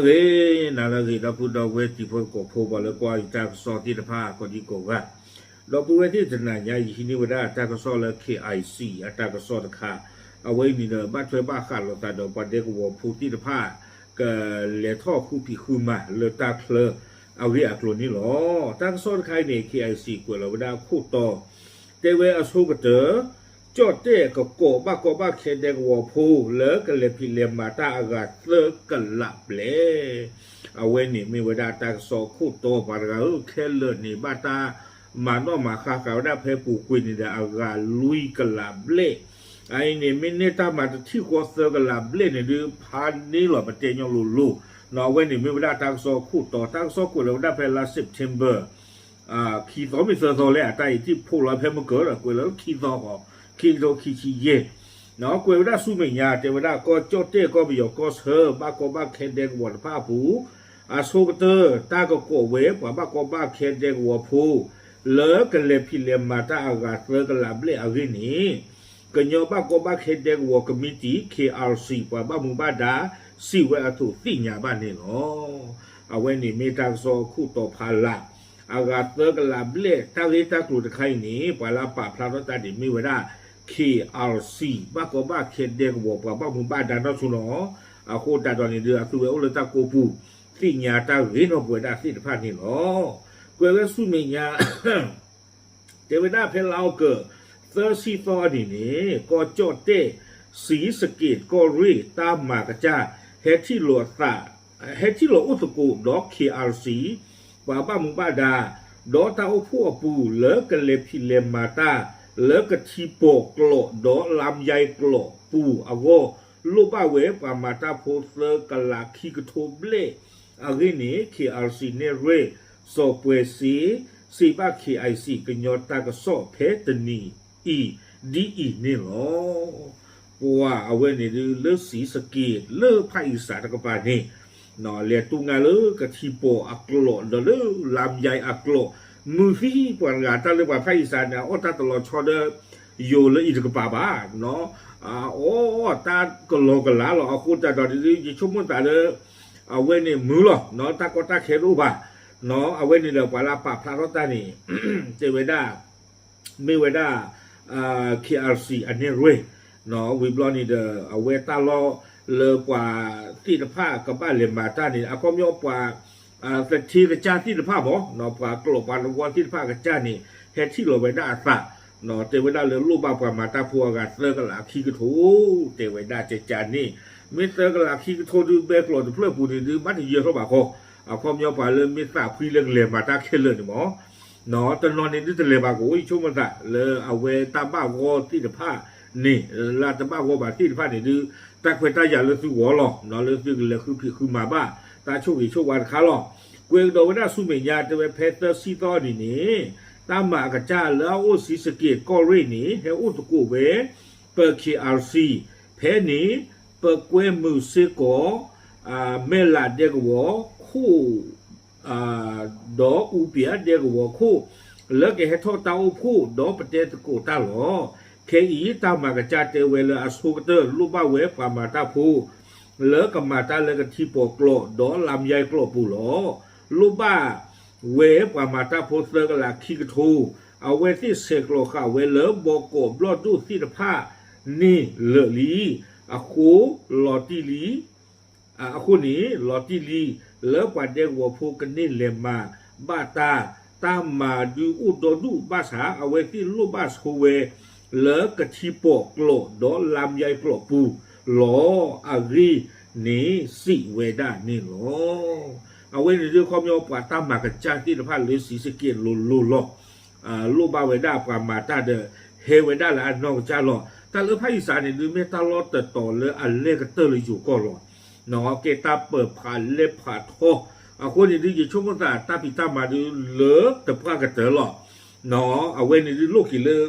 ဂ့ၤ နၤလၢအဂ့ၤ ဒီပုၢ်ဒီဝဲၢ်တံၤဖိသကိးဖိ ပှၤလၢကွၢ်ယတၢ်ကစီၣ်သ့ၣ်တဖၣ် ကိးဒံကိးဂၤ, ဒီပုၢ်ဝဲၢ်သ့ၣ်တနၤညါ ယဟံးန့ၢ်ဝဲဒၣ်တၢ်ကစီၣ်လၢ K I C အတၢ်ကစီၣ်တခါ, အဝဲအံၤန့ၣ်ဒီး ဘၣ်ထွဲဘၣ်ဃးလိာ်သးဒီးပှၤဒဲကဝီၤဖိသ့ၣ်တဖၣ် ကလဲၤထီၣ်ဃုဖံးဃုမၤလၢတၢ်ချၢအဂ့ၢ်အကျိၤန့ၣ်လီၤ. တၢ်ကစီၣ်တခါအံၤန့ၣ် K I C ကွဲးလီၤဝဲဒၣ်အခိၣ်တီ တဲဝဲအဆိကတၢၢ် ကၠီၣ်တဲၣ်ကကိးဘၣ်ကီဘၣ်ခဲဒဲကဝီၤဖိ လၢကလဲၤဖံးလဲၤမၤတၢ်အဂၤသၢကလးဘျဲၣ်. အဝဲန့ၣ်မ့ၢ်ဝဲဒၣ်တၢ်ကစီၣ်အခိၣ်တီ ပှၤတဂၤဧၢ ခဲလၢာ်န့ၣ် ဘၣ်တၢ်မၤနီၣ်မၤဃါဃာ်ဝဲဒၣ်ဖဲပူၤကွံာ်န့ၣ်ဒီး အဂၤလွံၢ်ကလးဘျဲၣ်. အအံၤန့ၣ် မ့ၢ်န့ၢ်တၢ်မၤတထံၣ်ဃီသၢကလးဘျဲၣ်န့ၣ်ဒုး ဖးန့ၢ်လီၤပတဲညီလိၤလိၤ. အဝဲန့ၣ်မ့ၢ်ဝဲဒၣ်တၢ်ကစီၣ်အခိၣ်တီ တၢ်ကစီၣ်ကွဲးလီၤဝဲဒၣ်ဖဲလါ September ခံသီမ့ၢ်သၢသီလဲၣ် အတၢ်အံၤထံၣ်ဖိးလီၤဖဲမုၢ်ကၢၤဒီး ကွဲးလီၤလၢခံသီဃီ ခံကထိခံဆံယဲၢ်, ကွဲးဝဲဒၣ်ဆူမဲာ်ညါ တဲဝဲဒၣ်ကီၢ်ကၠီၣ်တဲၣ်ကီၢ်ပယီၤကီၢ်ဆၢ ဘၣ်ကီဘၣ်ခဲဒဲကဝီၤတဖၣ်အပူၤ အဆိကတၢၢ် တၢ်ကကိးဝဲပှၤဘၣ်ကီဘၣ်ခဲဒဲကဝီၤဖိ လၢကလဲၤဖံးလဲၤမၤတၢ်အဂၤသၢကလးဘျဲၣ်အဂ့ၢ်န့ၣ် ကညီဘၣ်ကီဘၣ်ခဲဒဲကဝီၤကမံးတံာ် K R C ပှၤဘၣ်မူဘၣ်ဒါ စံးဝဲအသိးသ့ၣ်ညါဘၣ်န့ၣ်လီၤ. အဝဲန့ၣ်မ့ၢ်တၢ်ကစီၣ်အခိၣ်တီဖးလၢ် အဂၤသၢကလးဘျဲၣ် တၢ်ဂ့ၢ်တၢ်ကျိၤတခါအံၤန့ၣ် ပှၤလၢအပာ်ဖျါထီၣ်တၢ်ဒ်မ့ၢ်ဝဲဒၣ် K R C ဘၣ်ကီဘၣ်ခဲဒဲကဝီၤပှၤဘၣ်မူဘၣ်ဒါနီၢ်ဆူၣ်နီၤ. အဃိသတးဒီးန့ၣ်ဒုး အသုဝဲအိၣ်လၢတၢ်ကိးပူၤ သ့ၣ်ညါတၢ်ဂ့ၤနီၢ်ပှဲၤဒၣ်သ့ၣ်တဖၣ်န့ၣ်လီၤ. ကွဲးဝဲဆူမဲာ်ညါ တဲဝဲဒၣ်ဖဲလါအီကူး သၢဆံသီအနံၤန့ၣ် ကီၢ်ကၠီၣ်တဲၣ် စံးစက့း ကီၢ်ရ့ၣ် တၢ်မၤကစၢ် ဟဲထံၣ်လိာ်အသး ဟဲထံၣ်လိာ်အိၣ်သကိးဒီး K R C ပှၤဘၣ်မူဘၣ်ဒါ ဒီးတၢ်အိၣ်ဖှိၣ်အပူၤ လၢကလဲၤဖံးလဲၤမၤတၢ် လၢကထံပီၤကျိးဒီးလါမယါကျိးပူၤအဂီၢ် လိၣ်ဘၣ်ဝဲပှၤမၤတၢ်ဖိသၢကလးခံကထိဘျဲၣ် အဂ့ၢ်န့ၣ် K R C နဲၣ်ရွဲၣ် စီၤပှဲၤစ့ စံးဘၣ် K I C ကညီတၢ်ကစီၣ်ဖဲတနံၤအံၤ ဒ်အံၤန့ၣ်လီၤ. ပှၤအဝဲန့ၣ်ဒုးလၢစံးစက့း လၢဖၣ်အံၣ်စၣ်တကပၤန့ၣ် လဲၤတူၢ်ငါလၢကထံပီၤအကျိး ဒီးလၢလါမယါအကျိး မုၢ်သံပှၤတဂၤ တၢ်လၢပှၤဖၣ်အံၣ်စၣ်န့ၣ် အအီၣ်တၢ်တလီၤဆီဒီး ယိၤလၢအံၤတကပၤဘၣ် အအီၣ်တၢ်ကလီၤကလးလီၤ. အဃိသတးဒီးဒုး ယဆိကမိၣ်သးလၢ အဝဲန့ၣ်မုာ်လီၤ တၢ်ကီတၢ်ခဲတအိၣ်ဘၣ်. အဝဲန့ၣ်ဒီးပှၤလၢအပာ်ဖျါထီၣ်တၢ်န့ၣ် တဲဝဲဒၣ် မ့ၢ်ဝဲဒၣ် K R C အနဲၣ်ရွဲၣ် ဝံၤဘျီန့ၣ်ဒီး အဝဲတၢ်လီၢ်လၢပှၤသ့ၣ်တဖၣ်ကဘၣ်လဲၤမၤတၢ်န့ၣ် အခီပညီပှၤ သထ့ကစၢ်သ့ၣ်တဖၣ်မး ပှၤကျိးပှၤတဝီသ့ၣ်တဖၣ်ကစၢ်န့ၣ် ဟဲထံၣ်လီၤဝဲဒၣ်အသး တဲဝဲဒၣ်လၢလိၣ်ဘၣ်ပှၤမၤတၢ်ဖိအဂၤသၢကလးခံကထိ တဲဝဲဒၣ်ကကန့ၣ် မ့ၢ်သၢကလးခံကထိဒုး ဘဲကျိးတဖျၢၣ်ပူၤန့ၣ်ဒုး ဘၣ်တယၢၤထီၣ်ဘၣ်ဃီ အခီပညီပှၤလၢမ့ၢ်သးဖှံလၢကလဲၤမၤတၢ်ခဲလၢာ်န့ၣ်မး တနီၤန့ၣ်ဒုးတလဲၤဘၣ်ကအိၣ် ယဆိကမိၣ်သးလၢအဝဲတၢ်ဘၣ်ဂီၢ်သ့ၣ်တဖၣ်န့ၣ် လၢတဘၣ်ဂီၢ်ဘၣ်သ့ၣ်တဖၣ်န့ၣ်ဒုး တၢ်ခွဲးတၢ်ယာ်လၢသုဂီၢ်လီၤ လၢသုကလဲၤဃုဖံးဃုမၤဘၣ် တၢ်ဆိၣ်ဂ့ၤဆိၣ်ဝါတခါလီၤ. ကွဲးကဒီးဝဲဒၣ်ဆူမဲာ်ညါ တဲဝဲဖဲသၢဆံသီအနံၤန့ၣ် တၢ်မၤအကစၢ်လၢအအိၣ်စံးစက့းကီၢ်ရ့ၣ်န့ၣ် ဟဲအိၣ်သကိးဝဲ ပ K R C ဖဲန့ၣ် ပကွဲမုာ်စ့ၢ်ကီး မဲၢ်လးဒဲကဝီၤခိၣ် ဒီးအူပျဲၢ်ဒဲကဝီၤခိၣ် လၢကဟဲထီၣ်တၢ်အိၣ်ဖှိၣ်ဒီးပတဲသကိးတၢ်လီၤ. ခဲအံၤတၢ်မၤကစၢ်တဲဝဲလၢအဆိကတၢၢ် လိၣ်ဘၣ်ဝဲပှၤမၤတၢ်ဖိ လၢကမၤတၢ်လၢကထံပီၤကျိးဒီးလါမယါကျိးပူၤလီၤ. လိၣ်ဘၣ်ဝဲပှၤမၤတၢ်ဖိသၢကလးခံကထိ အဝဲသ့ၣ်ဆဲးကျိးဃာ်ဝဲလၢဘီကီးဘျီၣ်ဒိၣ်သ့ၣ်တဖၣ်န့ၣ်လၢာ်လံ. အဃိလီၤတံၢ်လံ အဃိန့ၣ် လီၤတံၢ်လံ လၢပှၤဒဲကဝီၤဖိကန့ၢ်လဲၤမၤဘၣ်တၢ် တၢ်မၤဒုးအိၣ်ဒီဒူၣ်ဘၣ်ဆၣ် အဝဲသ့ၣ်လိၣ်ဘၣ်ဆိဝဲ လၢကထံပီၤကျိးဒီးလါမယါကျိးပူၤလီၤ. အဂ့ၢ်န့ၣ်စံးဝဲဒၣ်န့ၣ်လီၤ. အဝဲန့ၣ်ဒုးခီပညီ ပှၤတၢ်မၤကစၢ်သ့ၣ်တဖၣ်လၢစံးစက့းလိၤလိၤလီၤ. လိၣ်ဘၣ်ဝဲဒၣ်ပှၤမၤတၢ်ဒီး ဟဲဝဲဒၣ်လၢအနီၢ်ကစၢ်လီၤ. တၢ်လၢဖၣ်အံၣ်စၣ်န့ၣ်ဒုး မ့ၢ်တၢ်လီၢ်တတီၤလၢအလဲၢ်ကတၢၢ်လၢယိၤကီၢ်လီၤ. ကဲတၢ်ပၢၤဖးလဲၢ်ဖးထီ အဃိန့ၣ်ဒုး ယဆိကမိၣ်သးတၢ်ဖံးတၢ်မၤဒုးလၢတပှၢ်ကတၢၢ်လီၤ. အဝဲန့ၣ်ဒုးလိၣ်က့ၤလၢ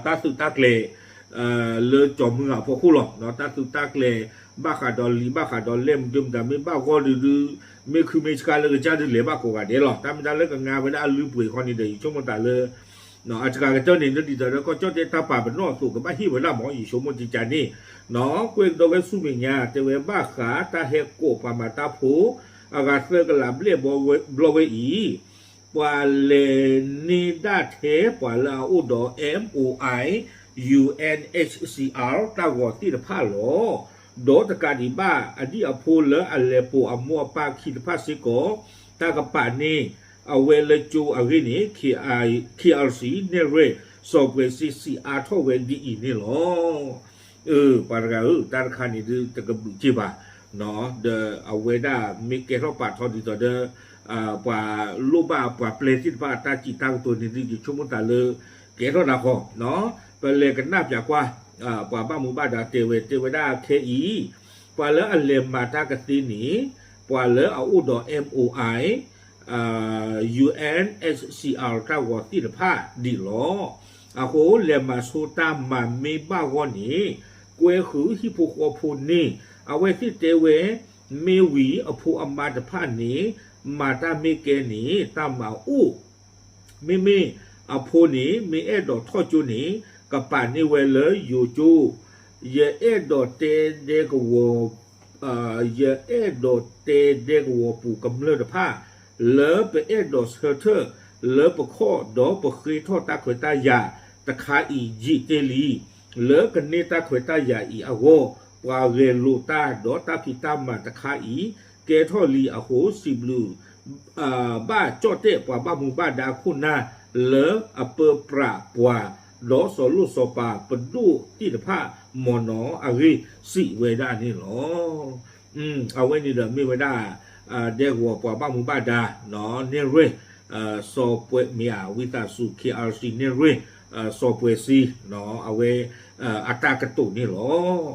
တၢ်သုးတၢ်ကျဲၤ လၢကၠီၤမုၢ်ဂၤအဖီခိၣ်လီၤ. တၢ်သုးတၢ်ကျဲၤ ဘၣ်ဃးဒီးလံာ်ဘၣ်ဃးဒီးလဲၢ်မုၢ်ဒိမုၢ်ဒါ မ့ၢ်ဘၣ်ဂီၢ်ဒုးဒုး မ့ၢ်ခုမ့ၢ်ဆှါလၢကစၢ်ဒုးလဲၤဘၣ်ကိးဂၤဒဲးလီၤ. တၢ်မ့ၢ်တၢ်လၢကငါဝဲဒၣ်အလုၢ်ပှ့ၤခီန့ၣ်ဒီး ယဆိကမိၣ်သးလၢ အတဂၤကတၢၢ်န့ၣ် ဒ်သိးဒီးကီၢ်ကၠီၣ်တဲၣ်တၢ်ပာ်ပနီၣ်အသိးကဘၣ်ဟ့ၣ်ဝဲဒၣ်မး ယဆိကမိၣ်ကကန့ၣ်, ကွဲးကဒီးဝဲဆူမဲာ်ညါ တဲဝဲဘၣ်ဃးတၢ်ဟဲကိးပှၤမၤတၢ်ဖိ အဂၤသၢကလးဘျဲၣ်ဘျီဝဲအံၤ ပှၤလဲၤန့ၢ်ဒၣ်ထဲပှၤလၢအအိၣ်ဒီး M O I U N H C R တၢ်ဂီၤသ့ၣ်တဖၣ်လီၤ. ဒီးတကးဒံးဘၣ် အဒံၣ်အဖိလၢအလဲၤပိာ်အမိၢ်အပၢ်ခံတဖၣ်စ့ၢ်ကီး တၢ်ကပာ်န့ၢ်အဝဲလၢကၠိအဂ့ၢ်န့ၣ် K R C နဲၣ်ရွဲၣ် စီၤပှဲၤစ့စံးအါထီၣ်ဝဲဒ်အံၤန့ၣ်လီၤ. ပှၤတဂၤဧၢ, တၢ်တခါန့ၣ်ဒုးတကဘုးက့ၤဘၣ်, ဒီးအဝဲဒၣ်မ့ၢ်ကဲထီၣ်ပာ်ထီဒ်သိးဒီး ပှၤလိၣ်ဘၣ်ပှၤပျဲသ့ၣ်တဖၣ်အတၢ်စံးတၢ်ကတိၤန့ၣ်ဒုး ယဆိကမိၣ်သးလၢ ကဲထီၣ်ဒၣ်ဃီ, ပလဲၤကနၣ်ပၠးကွၢ် ပှၤဘၣ်မူဘၣ်ဒါတဲဝဲ တဲဝဲဒၣ်ခဲအံၤ ပှၤလၢအလဲၤမၤတၢ်ကသ့န့ၣ် ပှၤလၢအအိၣ်ဒီး M O I U N H C R တၢ်ဂီၤသ့ၣ်တဖၣ်ဒံးလီၤ. အဃိလဲၤမၤဆိတၢ်မၤမ့ၢ်ဘၣ်ဂီၢ်န့ၣ် ကွဲဃုာ်ဟံၣ်ဖိဃီဖိန့ၣ် အဝဲသ့ၣ်တဲဝဲ မ့ၢ်ဝံၤအဖိအမါတဖၣ်န့ၣ် မၤတၢ်မ့ၢ်ကဲန့ၣ် တၢ်မၤအိၣ် မ့မ့ၢ်အဖိန့ၣ် မ့ၢ်အဲၣ်ဒိးထီၣ်ကၠိန့ၣ် ကပာ်န့ၢ်ဝဲလၢယိၤကၠိ, ယအဲၣ်ဒိးတဲဒဲကဝီၤ ယအဲၣ်ဒိးတဲဒဲကဝီၤပူၤကမျၢၢ်တဖၣ် လၢပအဲၣ်ဒိးဆၢထၢၣ် လၢပခီၣ်ဒီးပဃ့ထီၣ်တၢ်ခွဲးတၢ်ယာ်တခါအံၤယံာ်တ့ၢ်လံ, လၢကန့ၢ်တၢ်ခွဲးတၢ်ယာ်အံၤအဂီၢ် ပှၤဂဲၤလိာ်တၢ်ဒီးတၢ်ဖံးတၢ်မၤတခါအံၤ ကဲထီၣ်လံအဃိ စံးဘျုး ဘၣ်ကၠီၣ်တဲၣ်ပှၤဘၣ်မူဘၣ်ဒါခိၣ်နၢ် လၢအပၢပြးပှၤ ဒီးစီၤလိၣ်စီၤပၤပဒိၣ်သ့ၣ်တဖၣ် မ်နီၤအဂ့ၢ်စံးဝဲဒၣ်န့ၣ်လီၤ. အဝဲန့ၣ်ဒီးမ့ၢ်ဝဲဒၣ် ဒဲကဝီၤပှၤဘၣ်မူဘၣ်ဒါ နဲၣ်ရွဲၣ် စီၤပှဲၤမ့ၢ်ဧါ ဝံသးစူၤ K R C နဲၣ်ရွဲၣ် စီၤပှဲၤစ့ အဝဲ အတၢ်ကတိၤန့ၣ်လီၤ.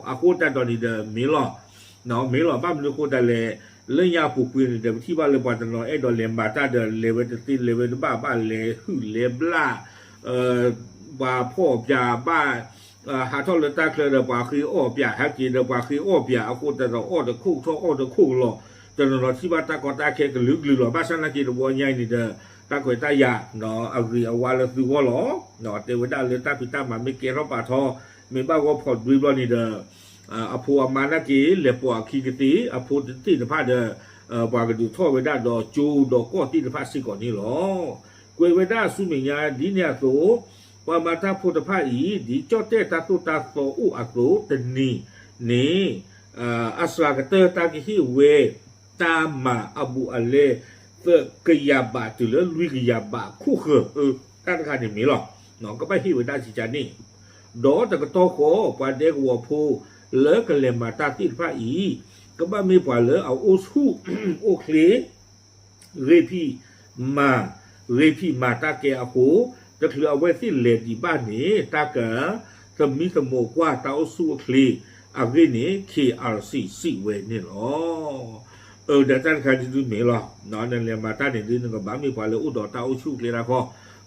အဃိသတးဒီးန့ၣ်ဒီးမ့ၢ်လီၤ မ့ၢ်လီၤ ဘၣ်မနုၤအဃိသတးလဲၣ်, လၢညါအပူၤကွံာ်န့ၣ်ဒီး ပထံၣ်ဘၣ်လၢပှၤတနီၤအဲၣ်ဒိးလဲၤမၤတၢ်ဒီး လဲၤဝဲတသ့ လဲၤဝဲတဘၣ် ဘၣ်လဲၤဟုၣ်လဲၤဘျၣ် ပှၤဖီၣ်ပၠးဘၣ် ဟးထီၣ်လၢတၢ်ချၢဒီး ပှၤဃ့အီၣ်ပၠး ဟဲက့ၤဒီးပှၤဃ့အီၣ်ပၠး အဃိသတးဒီးအီၣ်တခိၣ်ထီၣ်အီၣ်တခိၣ်လီၤ. တနီၤနီၤထံၣ်ဘၣ်တၢ်ကီတၢ်ခဲကလုာ်ကလုာ်လီၤ. ဘၣ်ဆၣ်နာ်က့တဘျီညါအံၤန့ၣ်ဒီး တၢ်ခွဲးတၢ်ယာ် အဂ့ၤအဝါလၢသုဂီၢ်လီၤ. တဲဝဲဒၣ်လၢတၢ်ဖံးတၢ်မၤမ့ၢ်ကဲထီၣ်ပာ်ထီ မ့ၢ်ဘၣ်ဂီၢ်ဖီၣ်ဒွံဘျီန့ၣ်ဒီး အဖိအမါနာ်က့ လဲၤပိာ်အခံကသ့ အဖိသ့ၣ်တဖၣ်ဒီး ပှၤကဒုးထီၣ်ဝဲဒၣ်ဒီးကၠိဒီးကီၢ်သ့ၣ်တဖၣ်စ့ၢ်ကီးန့ၣ်လီၤ. ကွဲးဝဲဒၣ်ဆူမဲာ်ညါဒ်န့ၣ်အသိး ပှၤမၤတၢ်ဖိတဖၣ်အံၤ ဒ်ကၠီၣ်တဲၣ်တၢ်သိၣ်တၢ်သီအိၣ်အသိးတနံၤန့ၣ် အစှၤကတၢၢ်တၢ်ကဟ့ၣ်ဝဲ တၢ်မၤအဘူးအလဲ သၢကယၤဘးတုၤလၢလွံၢ်ကယၤဘးခိၣ်ဃၢၤ တၢ်တခါန့ၣ်မ့ၢ်လီၤ. ကဘၣ်ဟ့ၣ်ဝဲဒၣ်စံးကန့ၣ် ဒီးတကတီၢ်ဃီ ပှၤဒဲကဝီၤဖိ လၢကလဲၤမၤတၢ်သ့ၣ်တဖၣ်အံၤ ကဘၣ်မ့ၢ်ပှၤလၢအအိၣ်ဆူၣ်အိၣ်ချ့ ဂ့ၤဖံးမၤ ဂ့ၤဖံးမၤတၢ်ကဲအဃိ တချုးအဝဲသ့ၣ်လဲၤဒံးဘၣ်န့ၣ် တၢ်ကသမံသမိးကွၢ်တၢ်အိၣ်ဆူၣ်အိၣ်ချ့အဂ့ၢ်န့ၣ် K R C စံးဝဲန့ၣ်လီၤ. ဒီးတၢ်တခါဒ်ဒုးမ့ၢ်လီၤ. နလဲၤမၤတၢ်န့ၣ်ဒုး နကဘၣ်မ့ၢ်ပှၤလၢအိၣ်ဒီးတၢ်အိၣ်ဆူၣ်အိၣ်ချ့တၢ်ခီ,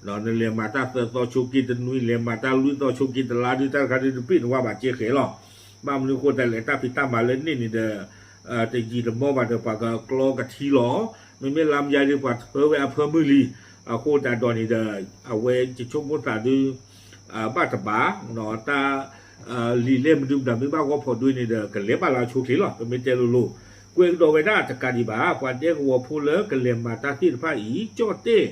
နလဲၤမၤတၢ်သၢသီဆိက့တနွံ လဲၤမၤတၢ်လွံၢ်သီဆိက့တလါဒုး တၢ်တခါဒုးတပ့ၢ်နဝါဘၣ်ကဲဃဲၤလီၤ. ဘၣ်မနုၤအဃိသတးလဲၣ် တၢ်ဖံးတၢ်မၤလၢန့ၣ်န့ၣ်ဒီး တယံာ်တမီၢ်ဘၣ်ဒီး ပှၤကကျီကထံလီၤ. မ့မ့ၢ်လါမယါဒုး ပှၤထၢဝဲအဖၢမုၢ်လံ. အဃိသတးဒီးန့ၣ်ဒီး အဝဲယဆိကမိၣ်သးဒုး ဘၣ်တဘၣ် တၢ် လံာ်လဲၢ်မနုၤမတၤမ့ၢ်ဘၣ်ဂီၢ်ဖီၣ်ဒွဲန့ၣ်ဒီး ကလဲၤဘၣ်လၢအဆိချ့လီၤ. ပမ့ၢ်တဲလိၤလိၤ ကွဲးကဒီးဝဲဒၣ်တကးဒံးဘၣ် ပှၤဒဲကဝီၤဖိလၢကလဲၤမၤတၢ်သ့ၣ်တဖၣ်အံၤ ကၠီၣ်တဲၣ်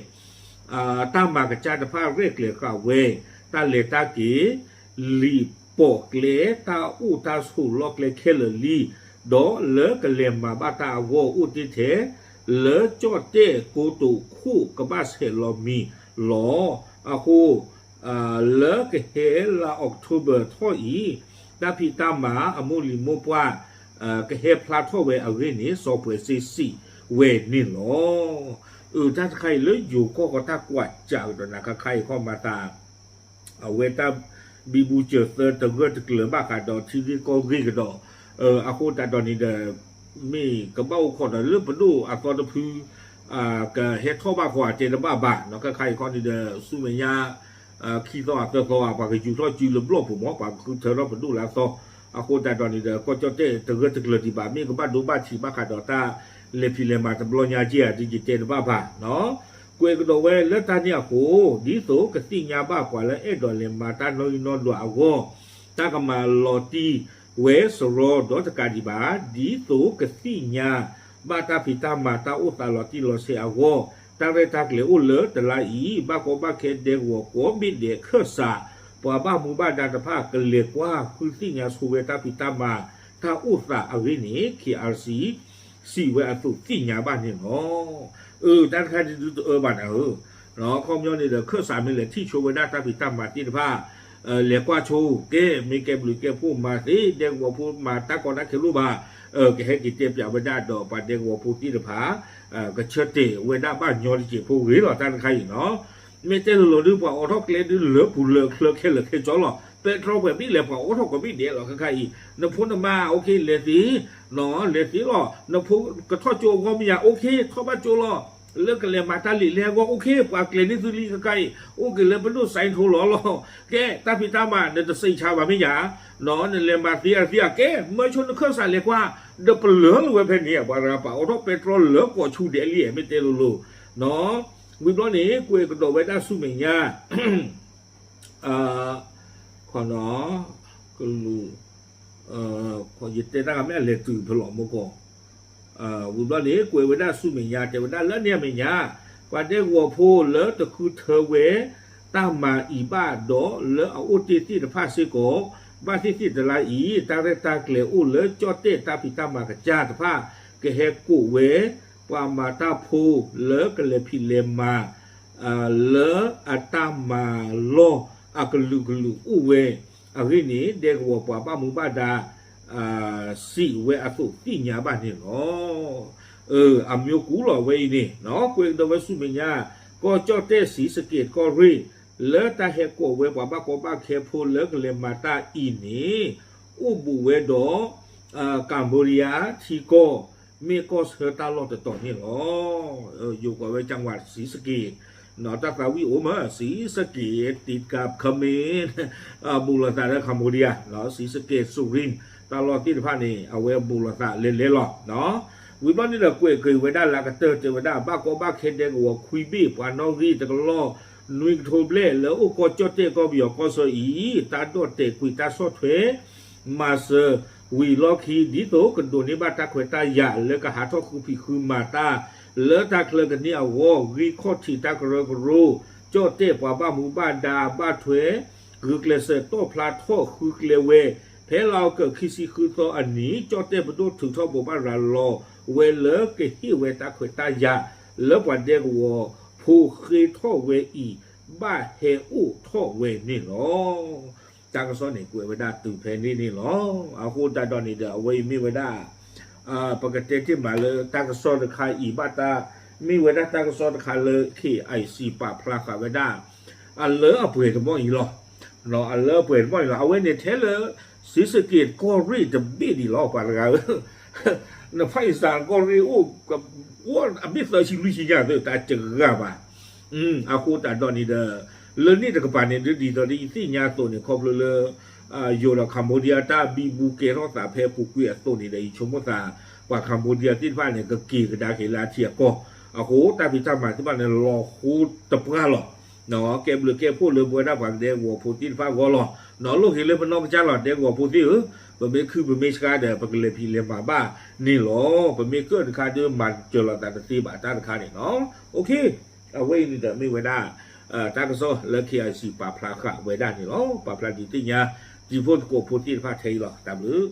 တၢ်မၤကစၢ်တဖၣ်ရဲၣ်ကျဲၤဃာ်ဝဲ တၢ်လဲၤတၢ်က့ၤ လံာ်ပိာ်ကျဲ တၢ်အိၣ်တၢ်ဆိးလီၢ်ကျဲခဲလၢာ်လံ. ဒီးလၢကလဲၤမၤဘၣ်တၢ်အဂီၢ်အိၣ်တ့ၢ်ထဲ လၢကၠီၣ်တဲၣ်ကိတိာ်ခိၣ်ကဘၣ်ဆဲးလီၤမံၤလီၤ. အဃိ လၢကဟဲလါ October ထီၣ်အံၤ တၢ်ဖံးတၢ်မၤအမိၢ်လံၤမိၢ်ပှၢ် ကဟဲဖျါထီၣ်ဝဲအဂ့ၢ်န့ၣ် စီၤပှဲၤစ့စံးဝဲန့ၣ်လီၤ. အတၢ်တခါအံၤလၢယိၤကီၢ်ဃီတၢ်ကွၢ်စးကဒီးနၤ ခါခါအံၤခီမၤသး အဝဲတၢ်ဘံဘူစၢၤသၢတဂၢၢ်တကျၢၤဘၣ်ဃးဒီးထံဂ့ၢ်ကီၢ်ဂ့ၢ်ကဒီး အဃိသတးဒီးန့ၣ်ဒီး မ့ၢ်ကဘၣ်အိၣ်ခိးဒီးလၢပဒိၣ်အသီတဖု ကဟဲထီၣ်ဘၣ်ဃီအတဲတဘၣ်ဘၣ် ခါခါအံၤခီန့ၣ်ဒီး ဆူမဲာ်ညါ ခံသီအသၢသီ ပှၤကယူၤထီၣ်စုလၢဘျီၣ်ပူၤမး ပှၤကဃုထၢထီၣ်ပဒိၣ်လၢအသီ အဃိသတးဒီးန့ၣ်ဒီး ကီၢ်ကၠီၣ်တဲၣ်တဂၢၢ်တကျၢၤဒံးဘၣ် မ့ၢ်ကဘၣ်ဒိဘၣ်ထံးဘၣ်ဃးဒီးတၢ်လဲၤဖံးလဲၤမၤတဘျီညါက့ဧါ ဒ်ယတဲတဘၣ်ဘၣ် ကွဲးကဒီးဝဲလၢတၢ်န့ၣ်အဃိ, ဒ်သိးကသ့ၣ်ညါဘၣ်ပှၤလၢအဲၣ်ဒိးလဲၤမၤတၢ်နီၣ်ဂံၢ်နီၣ်ဒွးအဂီၢ်, တၢ်ကမၤလီၤတံၢ်ဝဲစရီဒီတကးဒံးဘၣ်, ဒ်သိးကသ့ၣ်ညါဘၣ်တၢ်ဖံးတၢ်မၤတၢ်အိၣ်သးလီၤတံၢ်လီၤဆဲးအဂီၢ်, တၢ်ရဲၣ်တၢ်ကျဲၤအိၣ်လၢတလါအံၤ, ဘၣ်ကီဘၣ်ခဲဒဲကဝီၤကိးဘ့ၣ်ဒဲးခၢၣ်စး, ပှၤဘၣ်မူဘၣ်ဒါတဖၣ်ကလဲၤကွၢ်ဃုသ့ၣ်ညါဆိဝဲတၢ်ဖံးတၢ်မၤတၢ်အိၣ်သးအဂ့ၢ်န့ၣ် KRC စံးဝဲအသိးသ့ၣ်ညါဘၣ်န့ၣ်လီၤ. အၢ တၢ်တခါဒုးတအၢဘၣ်နၤဧၢ, ခီပညီန့ၣ်ဒီး ခၢၣ်စးမ့ၢ်လဲၤထံၣ်ဆိဝဲဒၣ်တၢ်ဖံးတၢ်မၤသ့ၣ်တဖၣ်, လဲၤကွၢ်ဆိ, ကဲ မ့ၢ်ကဲဘျုးကဲဖှိၣ်မၤသ့, ဒဲကဝီၤဖိမၤတၢ်ကီတၢ်ခဲလိၣ်ဘၣ်, ကဟဲက့ၤတဲပၠးဝဲဒၣ်ဒီးပှၤဒဲကဝီၤဖိသ့ၣ်တဖၣ်, ကဆၢတဲာ်ဝဲဒၣ်ဘၣ်ညီတစဲးဖိဂ့ၤလီၤ တၢ်တခါအံၤနီၤ. မ့ၢ်တဲလိၤလိၤဒုး ပှၤအိးထီၣ်ကျဲဒုးလၢပူၤလၢချၢခဲလၢာ်ခဲဆ့လီၤ, ပဲတြီပှဲၤဘ့ၣ်လဲၣ် ပှၤအိးထီၣ်ကိးဘ့ၣ်ဒဲးလီၤ ခဲခါအံၤ, နဖိနမါ OK လဲၤသ့, လဲၤသ့လီၤ, နဖိကထီၣ်ကၠိအဂီၢ်မ့ၢ်ယါ OK ထီၣ်ဘၣ်ကၠိလီၤ, လၢကလဲၤမၤတၢ်လံာ်လဲၢ်အဂီၢ် OK ပှၤကျဲၤန့ၢ်သုလံ ခဲခါအံၤ, အိၣ်က့ၤလၢပဒိၣ်စဲထိလီၤလီၤ, ကဲ တၢ်ဖံးတၢ်မၤ နတစံးဆါဘၣ်မ့ၢ်ယါ, နလဲၤမၤသ့အသ့ဧါ ကဲ မၢဆိနခၢၣ်စးလဲၤကွၢ်, ဒီးပလၢလၢဝဲဖဲန့ၣ် ပှၤတဂၤပာ်အိးထီၣ်ပဲတြီလၢကိးဆူဒဲးလံ မ့ၢ်တဲလိၤလိၤ, ဝံၤဘျီန့ၣ် ကွဲးကဒီးဝဲဒၣ်ဆူမဲာ်ညါ ကလူး, ယတဲတၢ်ဂၤမ့ၢ်အလဲၤတုၤဖဲလီၤမူကီၢ်, ဝံၤဘျီန့ၣ် ကွဲးဝဲဒၣ်ဆူမဲာ်ညါ တဲဝဲဒၣ်လၢန့ၣ်အမဲာ်ညါ, ပှၤဒဲကဝီၤဖိလၢတဃုထၢဝဲ တၢ်မၤအံၤဘၣ်ဒီး လၢအအိၣ်တ့ၢ်သ့ၣ်တဖၣ်စ့ၢ်ကီး, ဘၣ်သ့ၣ်သ့ၣ်တလါအံၤ တၢ်ရဲၣ်တၢ်ကျဲၤအိၣ်လၢကၠီၣ်တဲၣ်တၢ်ဖံးတၢ်မၤကစၢ်တဖၣ် ကဟဲကိးဝဲ ပှၤမၤတၢ်ဖိလၢကလဲၤဖံးလဲၤမၤ လၢအတၢ်မၤလီၢ်အကလုာ်ကလုာ်အိၣ်ဝဲအဂ့ၢ်န့ၣ် ဒဲကဝီၤပှၤဘၣ်မူဘၣ်ဒါ စံးဝဲအသိးသ့ၣ်ညါဘၣ်န့ၣ်လီၤ. အမျိုးကူလီၤဝဲအံၤန့ၣ် ကွဲးကဒီးဝဲဆူမဲာ်ညါ ကီၢ်ကၠီၣ်တဲၣ် စံးစက့း ကီၢ်ရ့ၣ် လၢတၢ်ဟဲကိးဝဲပှၤဘၣ်ကီဘၣ်ခဲဖိလၢကလဲၤမၤတၢ်အံၤန့ၣ် အိၣ်ဘူးဝဲဒီး Cambodia ထံကီၢ် မ့ၢ်ကီၢ်ဆၢတၢ်လီၢ်တတီၤန့ၣ်လီၤ. ယိၤကွၢ်ဝဲ จังหวัดศรีสะเกษ တၢ်သးဝံၣ်အိၣ်မး ศรีสะเกษ ติดกับเขมร ဘူးလိာ်သးလၢ Cambodia ศรีสะเกษ สุรินทร์ တၢ်လီၢ်သ့ၣ်တဖၣ်န့ၣ် အဝဲဘူးလိာ်သးလဲၤလဲၤလီၤ. ဝံၤဘျီန့ၣ်ဒီး ကွဲးက့ၤဝဲဒၣ်လၢကတၢၢ် တဲဝဲဒၣ် ဘၣ်ကီဘၣ်ခဲဒဲကဝီၤခွံဘ့ၣ် ပှၤနီၣ်ဂံၢ်တကလီၢ် နွံကထိဘျဲၣ် လၢအိၣ်ကီၢ်ကၠီၣ်တဲၣ်ကီၢ်ပယီၤကီၢ်ဆၢအံၤ တၢ်ဒီၣ်တဲာ်ကွံာ်တၢ်ဆီၣ်ထွဲ မၤစၢၤဝံၤလီၢ်ခံ ဒ်သိးကဒိးန့ၢ်ဘၣ်တၢ်ခွဲးတၢ်ယာ်လၢကဟးထီၣ်ဃုဖံးဃုမၤတၢ် လၢတၢ်ချၢကန့ၢ်အဂီၢ် ဂံၢ်ခီၣ်ထံးတၢ်ကရၢကရိ ကၠီၣ်တဲၣ်ပှၤဘၣ်မူဘၣ်ဒါဘၣ်ထွဲ ဂုာ်ကျဲးစၢးတီၣ်ဖျါထီၣ်ဃုကျဲဝဲ ဖဲလါအီကူးခံဆံဃုသီအနံၤ ကၠီၣ်တဲၣ်ပဒိၣ်ထုးထီၣ်ဘိးဘၣ်ရၤလီၤဝဲလၢကဟ့ၣ်ဝဲတၢ်ခွဲးတၢ်ယာ် လၢပှၤဒဲကဝီၤဖိဃ့ထီၣ်ဝဲအံၤ ဘၣ်ဟဲအိၣ်ထီၣ်ဝဲန့ၣ်လီၤ. တၢ်ကစီၣ်န့ၣ် ကွဲးဝဲဒၣ်တုၤဖဲန့ၣ်န့ၣ်လီၤ. အဃိသတးဒီးန့ၣ်ဒီး အဝဲအံၤမ့ၢ်ဝဲဒၣ် ပကတဲတ့ၢ်မးလၢတၢ်ကစီၣ်တခါအံၤဘၣ်တၢ် မ့ၢ်ဝဲဒၣ်တၢ်ကစီၣ်တခါလၢ KIC ပာ်ဖျါဃာ်ဝဲဒၣ် အလၢအပှဲၤတဘီၣ်အံၤလီၤ. အလၢအပှဲၤတဘီၣ်အံၤလီၤ. အဝဲန့ၣ်ထဲလၢ ศรีสะเกษ ကီၢ်ရ့ၣ်တဘ့ၣ်ဒံးလီၤ ပှၤတဂၤဧၢ နဖးအံသးကီၢ်ရ့ၣ်အိၣ် အိၣ်အဘ့ၣ်သၢဆံလွံၢ်ဆံညါ တၢ်တဂၤဘၣ်. အဃိသတးဒီးန့ၣ်ဒီး လၢန့ၣ်တကပၤန့ၣ် ဒ်သိးဒီးယသ့ၣ်ညါအသိးန့ၣ် ခီဖျိလၢ ယိၤဒီး Cambodia တၢ်ဘံဘူကဲထီၣ်သးဖဲပူၤကွံာ်အသိးန့ၣ်ဒီး ယဆိကမိၣ်သး ပှၤ Cambodia သ့ၣ်တဖၣ်န့ၣ် ကက့ၤကဒါက့ၤလၢအထံအကီၢ် အဃိတၢ်ဖံးတၢ်မၤသ့ၣ်တဖၣ်န့ၣ် လီၤဃိတပှၢ်လီၤ. ကဲဘျုးကဲဖှိၣ်လၢပဝဲဒၣ်ပှၤကဒဲကဝီၤဖိသ့ၣ်တဖၣ်အဂီၢ်လီၤ. နီၢ်လိၣ်က့ၤလၢပနီၢ်ကစၢ်လီၤ ဒဲကဝီၤဖိသ့ၣ်ဧၢ, ပမ့ၢ်ခုပမ့ၢ်ဆှါဒီး ပကလဲၤဖံးလဲၤမၤဘၣ်န့ၣ်လီၤ. ပမ့ၢ်ကၢၣ်တခါဒီး မၤစၢၤလိာ်သးတသ့ဘၣ်တၢ်တခါန့ၣ်နီၤ. အဝဲအံၤန့ၣ်ဒီးမ့ၢ်ဝဲဒၣ် တၢ်ကစီၣ်လၢ KIC ပာ်ဖျါဃာ်ဝဲဒၣ်န့ၣ်လီၤ. ပာ်ဖျါဒုးသ့ၣ်ညါ တံၤဖိသကိးဖိသ့ၣ်တဖၣ်ထဲအံၤလီၤ. တၢ်ဘျုး